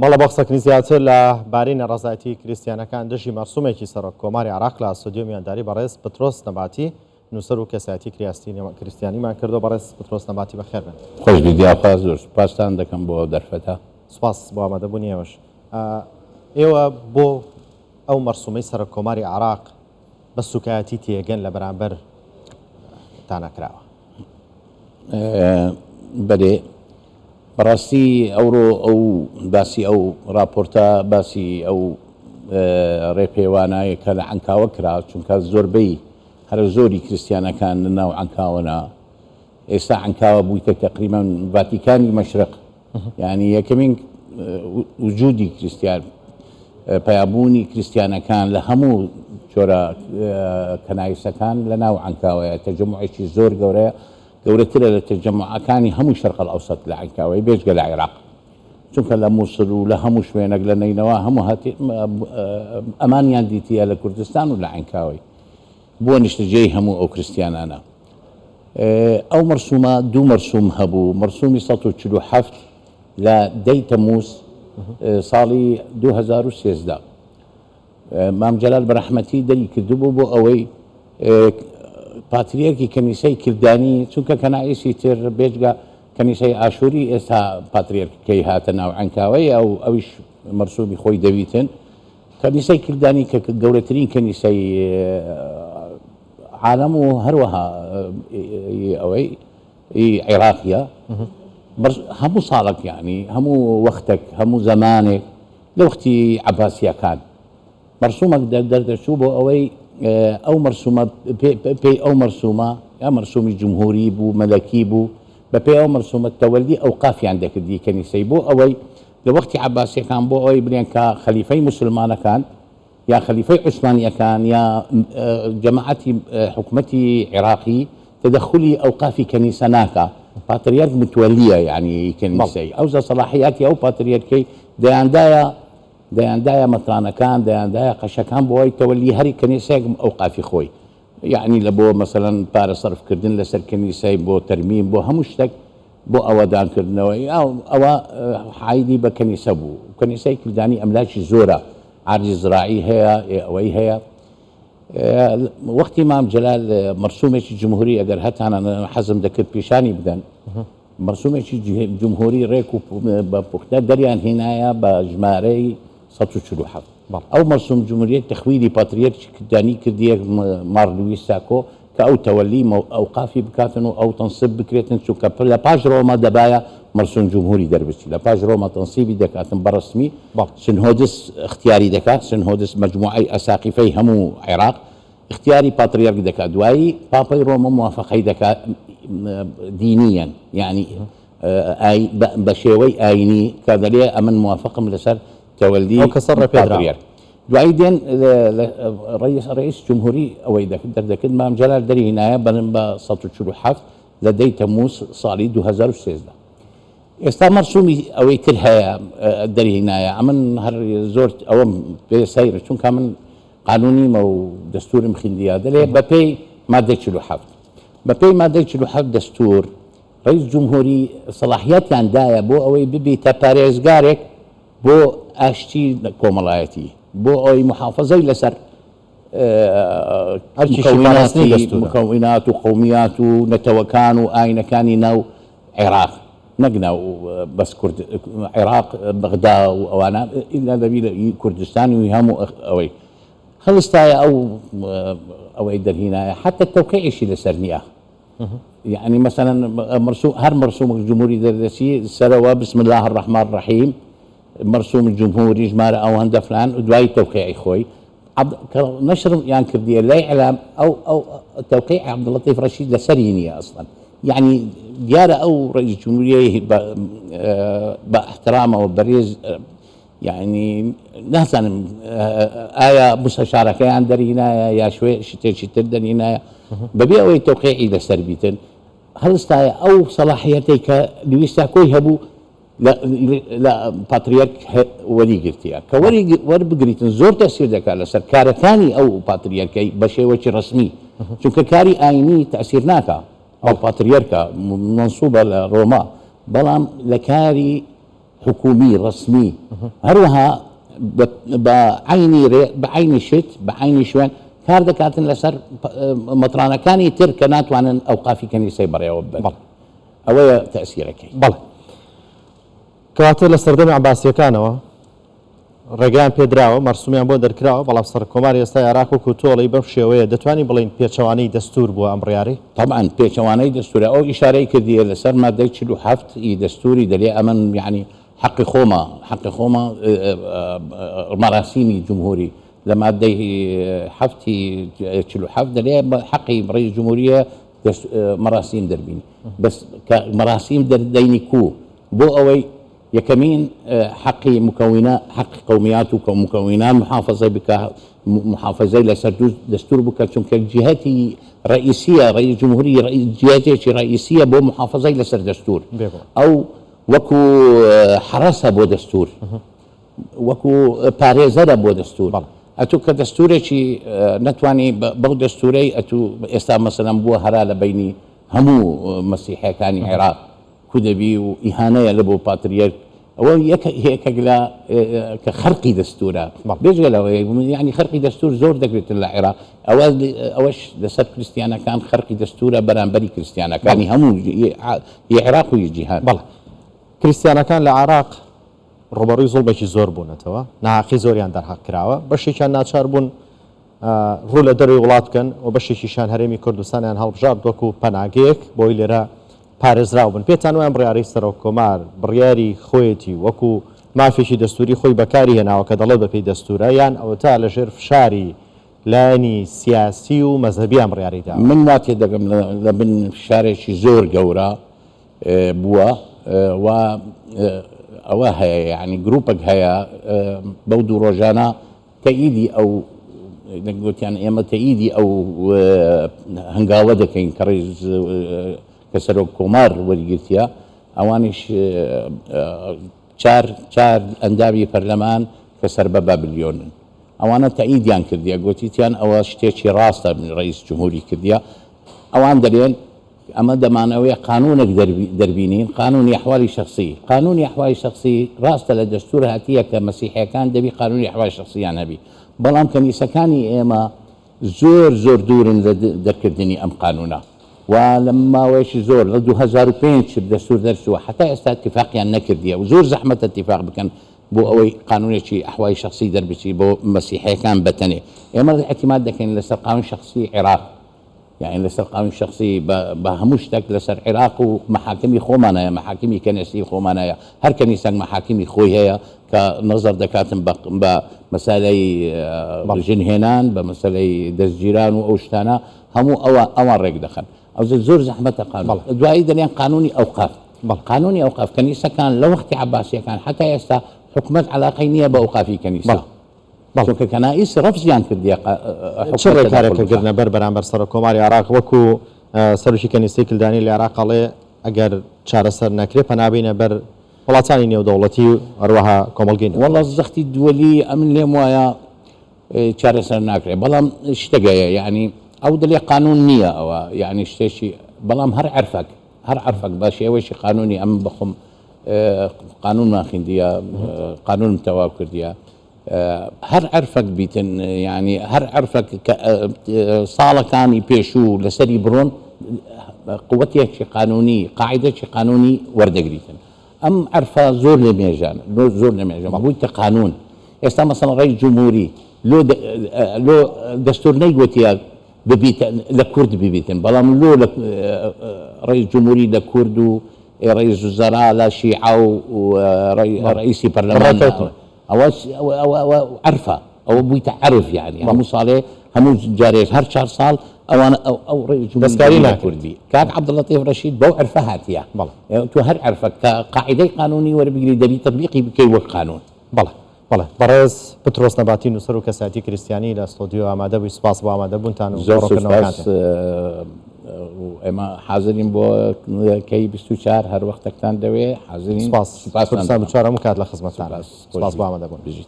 بەڵێ بۆ قسەکردنی زیاتر لە بارەی ناڕەزایەتی کریستیانەکان دژی مەرسومێکی سەرۆک کۆماری عێراق لە ستۆدیۆ میوانداری بەڕێز پترۆس نەباتی نووسەر و کەسایەتی کریستیانیمان کردووە. بەڕێز پترۆس نەباتی بەخێر بێن. خۆش بیت یاخوا، زۆر سوپاستان دەکەم بۆ ئەو دەرفەتە. سوپاس بۆ ئامادەبوونی ئێوەش. ئێوە بۆ ئەو مەرسومەی سەرۆک کۆماری عێراق بە سوکایەتی تێگەن لە بەرامبەر تانە کراوە؟ بەلێ بەڕاستی ئەوڕۆ ئەو باسی ئەو ڕاپۆرتە باسی ئەو ڕێپێوانایە کە لە عەنکاوە کرا چونکە زۆربەی هەرە زۆری کریستیانەکان لە ناو عەنکاوەنا ئێستا عەنکاوە بوویتە تەقریبەن ڤاتیکانی مەشرق یعنی یەکەمین وجودی کریستیان پەیابوونی کریستیانەکان لە هەموو جۆرە کەنایسەکان لە ناو عەنکاوەیە تەجەموعێکی زۆر گەورەیە گەورەترە لە تەجەموعەکانی هەموو شەرق ئەڵئەوسەت لە عەنکاوەی بێجگە لە عێراق چونکە لە موسڵ و لە هەموو شوێنێک لە نەینەوا هەموو هەتی ئەمانیان دیتیە لە کوردستان و لە عەنکاوەی بووە نیشتەجێی هەموو ئەو کریستیانانە. ئەو مەرسومە دوو مەرسوم هەبوو، مەرسومی 147 لە دەی تەمووز ساڵی 2013 مام جەلال بە ڕەحمەتی دەری کردبوو بۆ ئەوەی پاتریەرکی کەنیسەی کلدانی چونکە کەنائیسی تر بێجگە کەنیسەی ئاشووری ئێستا پاتریەرکەی هاتە ناو عەنکاوەی ئەو ئەویش مەرسومی خۆی دەویتن کەنیسەی کلدانی کە گەورەترین کەنیسەی عالەم و هەروەها ئەوەی عێراقیە هەموو ساڵک یعنی هەموو وەختێک هەموو زەمانێک لە وەختی عەباسیەکان مەرسومەک دەردەچوو بۆ ئەوەی ئەو مەرسومە پێی ئەو مەرسومە یا مەرسومی جمهوری بوو مەلەکی بوو بە پێی ئەو مەرسومە تەوەلی ئەوقافیان دەکردی کەنیسەی بۆ ئەوەی لە وەختی عەباسیەکان بۆ ئەوەی بلێن کە خەلیفەی موسلمانەکان یا خەلیفەی عوسمانیەکان یا جەماعەتی حکومەتی عێراقی تەدەخولی ئەوقافی کەنیسە ناکا پاتریارک متوەلیە یعنی کەنیسەی ئەوجا سەڵاحیاتی ئەو پاتریارکەی دەیاندایە دەیاندایە مەترانەکان دەیاندایە قەشەکان بۆ ئەوەی تەوەلی هەری کەنیسەیەک ئەوقافی خۆی یەعنی لە بۆ مەسەلەن پارە سەرف کردن لەسەر کەنیسەی بۆ تەرمیم بۆ هەموو شتێک بۆ ئاوەدان کردنەوەی ئەوە عایدی بە کەنیسە بوو کەنیسەی کلدانی ئەملاکی زۆرە عەرزی زراعی هەیە ئەوەی هەیە وەختی مام جەلال مەرسومێکی جمهوری ئەگەر هەتانە حەزم دەکرد پیشانی بدەن مەرسومێکی جمهوری ڕێک و بە پوختە دەریان هێنایە بە ژمارەی 147 ئەو مەرسوم جمهوریە تەخویلی پاتریەرکی کلدانی کردیە مار لویس ساکۆ کە ئەو تەوەلی ئەوقافی بکاتن و ئەو تەنسیب بکرێتن چونکە لە پاش ڕۆما دەبایە مەرسوم جمهوری دەربچی لە پاش ڕۆما تەنسیبی دەکاتن بە ڕەسمی سنهۆدس اختیاری دەکات سنهۆدس مەجموعەی ئەساقیفەی هەموو عێراق اختیاری پاتریەرک دەکات دوایی پاپەی ڕۆما موافەقەی دەکات دینیەن یعنی بە شێوەی ئاینی کە دەلێ ئەمن موافقم لەسەر تەوەلی ئەو کەسە ڕێپێدراوە. پاتریەرک دوایی دێن ڕئیس ڕئیس جمهوری ئەوەی دەکرد دەردەکرد مام جەلال دەری هینایە بەرن بە 147 لە دەی تەمووز ساڵی 2013 ئێستا مەرسومی ئەوەی تر هەیە دەرهینایە ئەمن هەر زۆر ئەوەم پێ سەیرە چونکە من قانونیمە و دەستورم خیندیە دەلێ بەپێی مادەی 47 بەپێی مادەی 47 دەستور ڕئیس جمهوری سەڵاحیەتیان دایە بۆ ئەوەی ببیتە پارێزگارێک بۆ ئاشتی کۆمەڵایەتی، بۆ ئەوەی موحافەزەی لەسەر مکەوینات و قەومیات و نەتەوەکان و ئاینەکانی ناو عێراق نەک ناو بەس کورد عێراق بەغدا و ئەوانە ئیلا دەبی لە کوردستان و هەموو ئەوەی هەڵستایە ئەو ئەوەی دەرهینایە حتە تەوقیعیشی لەسەر نییە. یەعنی مەسەلەن مەرسوم هەر مەرسومێک جمهوری دەردەچی سەرەوە بسم الله الرحمن الرحیم مەرسوم جمهوری ژمارە ئەوەندە فلان و دوایی تەوقیعی خۆی کە نەشر یان کردیە لای ئیعلام ئەو ئەو تەوقیع عەبدولەتیف ڕەشید لەسەری نییە ئەسڵەن یعنی دیارە ئەو ڕئیس جمهوریەی بە ئیحترامەوە بەرێز یەعنی نازانم ئایا موستەشارەکەیان دەرینایە یا شوێ شتێکی تر دەرینایە بەبێ ئەوەی تەوقیعی لەسەر بیتن هەڵستایە ئەو سەڵاحیەتەی کە لویس ساکۆی هەبوو لە پاتریەرک وەری گرتیە کە وەری وەربگریتن زۆر تەسیر دەکات لەسەر کارەکانی ئەو پاتریەرکەی بە شێوەکی ڕەسمی چونکە کاری ئاینی تەسیر ناکا ئەو پاتریەرکە مەنسوبە لە ڕۆما بەڵام لە کاری. حکومی ڕەسمی هەروەها بە عەینی رێ بە عەینی شت بە عەینی شوێن کار دەکاتن لەسەر مەترانەکانی تر کە ناتوانن ئەوقافی کەنیسەی بەڕێوە ببەن. بەڵێ. ئەوەیە تەئسیرەکەی. بەڵێ. کەواتە لە سەردەمی عەباسییەکانەوە ڕێگەیان پێدراوە، مەرسومیان بۆ دەرکراوە، بەڵام سەرکۆماری ئێستای عێراق وەکو تۆ ئەڵێی بەم شێوەیە دەتوانین بڵێین پێچەوانەی دەستوور بووە ئەم بڕیارەی؟ تەبعەن پێچەوانەی دەستوورە، ئەو ئیشارەی کردیە لەسەر مادەی 47 ی دەستووری دەلێ ئەمن یەعنی حەقی خۆمە حەقی خۆمە مەراسیمی جمهوری لە مادەی حەفتی 47 دەلێ حەقی ڕئیس جمهوریە مەراسیم دەربینی بەس کە مەراسیم دەردەینی کوو بۆ ئەوەی یەکەمین حەقی مکەوینە حەقی قەومیات و مکەوینان محافەزەی بکا محافەزەی لەسەر دەستور بکە چونکە جیهەتی ڕئیسیە ڕئیس جمهوری جیهەتێکی ڕئیسیە بۆ محافەزەی لەسەر دەستور ئەو وەکو حەرەسە بۆ دەستور وەکو پارێزەرە بۆ دەستور ئەتوو کە دەستورێکی نەتوانی بەو دەستورەی ئەتوو ئێستا مەسەلەن بووە هەرا لە بەینی هەموو مەسیحیەکانی عێراق کو دەبی و ئیهانەیە لە بۆ پاتریەرک ئەوە یەک یەکێک لە کە خەرقی دەستورە بێجگە لەوە یعنی خەرقی دەستور زۆر دەکرێتن لە عێراق ئەوە ئەوەش لەسەر کریستیانەکان خەرقی دەستورە بەرامبەری کریستیانەکانی هەموو ی عێراق و ی جیهان. بەڵێ کریستیانەکان لە عێراق ڕووبەڕووی زوڵمێکی زۆر بوونەتەوە، ناهەقی زۆریان دەرهەق کراوە، بەشێکیان ناچار بوون ڕوو لە دەرەوەی وڵات بکەن و بەشێکیشیان هەرێمی کوردستانیان هەڵبژارد وەکو پەناگەیەک بۆی لێرە پارێزراو بن. پێتان وایە ئەم بڕیارەی سەرۆک کۆمار بڕیاری خۆیەتی وەکو مافێکی دەستوری خۆی بەکاری هێناوە کە دەڵێت بەپێی دەستورە یان ئەوەتا لەژێر فشاری لایەنی سیاسی و مەزهەبی ئەم بڕیارەی داوە؟ من وا تێدەگەم لە بن فشارێکی زۆر گەورە بووە و ئەوە هەیە یانی گروپێک هەیە بەو دوو ڕۆژانە تەئیدی ئەو گوتیان ئێمە تەئیدی ئەو هەنگاوە دەکەین کە ڕێز کە سەرۆک کۆمار وەریگرتیە ئەوانیش چار چار ئەندامی پەرلەمان کە سەر بە بابلیۆنن ئەوانە تەئیدیان کردیە گوتیتیان ئەوە شتێکی ڕاستە ڕئیس جمهوری کردیە ئەوان دەلێن ئەمە دەمانەوێ قانونێک دەربینین، قانونی ئەحوالی شەخسی، قانونی ئەحوالی شەخسی ڕاستە لە دەستور هاتیە کە مەسیحیەکان دەبی قانونی ئەحوالی شەخسیان هەبی، بەڵام کەنیسەکانی ئێمە زۆر زۆر دوورن لە دەرکردنی ئەم قانونە و لە ماوەیەکی زۆر لە 2005 دەستور دەرچووە حەتا ئێستا اتفاقیان نەکردیە و زۆر زەحمەتە اتفاق بکەن بۆ ئەوەی قانونێکی ئەحوالی شەخسی دەربچی بۆ مەسیحیەکان بەتەنێ ئێمە اعتماد دەکەین لەسەر قانون شەخسی عێراق. یانی لەسەر قانون شەخسی بە هەموو شتەک لەسەر عیراق و مەحاکمی خۆمان هەیە مەحاکمی کەنەسی خۆمان هەیە هەر کەنیسەک مەحاکمی خۆی هەیە کە نەزەر دەکاتن بە مەسەلەی ژن هێنان بە مەسەلەی دەستگیران و ئەو شتانە هەموو ئەوە ئەوان ڕێک دەخەن ئەو زۆر زەحمەتە قانون دوایی دەلێن قانونی ئەوقاف قانونی ئەوقاف کەنیسەکان لە وەختی عەباسیەکان حتا ئێستا حکومەت علاقەی نییە بە ئەوقافی کەنیسە. چونکە کەنائیس ڕەفزیان کردیە چ ڕێکارێکە گرنە بەر بەرامبەر سەرۆک کۆماری عێراق وەکو سەرۆکی کەنیسەی کلدانی لە عێراق ئەڵێ ئەگەر چارەسەر نەکرێ پەنا بینە بەر وڵاتانی نێودەوڵەتی و هەروەها کۆمەڵگەی نێودەوڵەتی. وەڵا زەختی دوەلی ئەمن لێم وایە چارەسەر ناکرێ بەڵام شتێک هەیە یەعنی ئەو دەلێ قانون نییە ئەوە یەعنی شتێکی بەڵام هەر عەرفەک هەر عەرفەک بە شێوەیەکی قانونی ئەمن بەخۆم قانونمان خیندیە قانونم تەواو کردیە هەر عەرفەک بیتن یعنی هەر عەرفەک کە ساڵەکانی پێشوو لەسەری بڕۆن قوتێکی قانونی قاعدەکی قانونی وەردەگریتن ئەم عەرفە زۆر لە مێژان زۆر لە مێژە بوویتە قانون ئێستا مەسەڵ ڕێی جمهوری لۆ لۆ دەستور نەیگوتیە ببیتە لە کورد ببیتن بەڵام لۆ لە ڕئیس جمهوری لە کورد و ڕئیس وزەرا لە شیعە و ڕئیسی پەرلەمان ئەوە ئەوە عەرفە ئەوە بوویتە عەرف یعنی هەموو ساڵێ هەموو جارێک هەر چار ساڵ ئەوانە ئەو ئەو ڕئیس جمهوری دەستکاری لە ناکرێت. کوردی کاک عەبدولەتیف ڕەشید بەو عەرفە هاتیە بەڵێ. تۆ هەر عەرفە کە قاعیدەی قانونی وەربگری دەبی تەتبیقی بکەی وەک قانون. بەڵێ. بەڵێ بەڕێز پترۆس نەباتی نووسەر و کەسایەتی کریستیانی لە ستۆدیۆ ئامادە بووی سوپاس بۆ ئامادە بوونتان و زۆر سوپاس ڕوونکردنەوەکانتان. و ئێمە حازرین بۆ کەی 24 هەر وەختەکتان دەوێ حازرین سوپاس سوپاستان کوردستان دەکەم 24 هەموو کات لە خزمەتتانە سوپاس سوپاس خۆش بۆ ئامادە بوون. بژیت.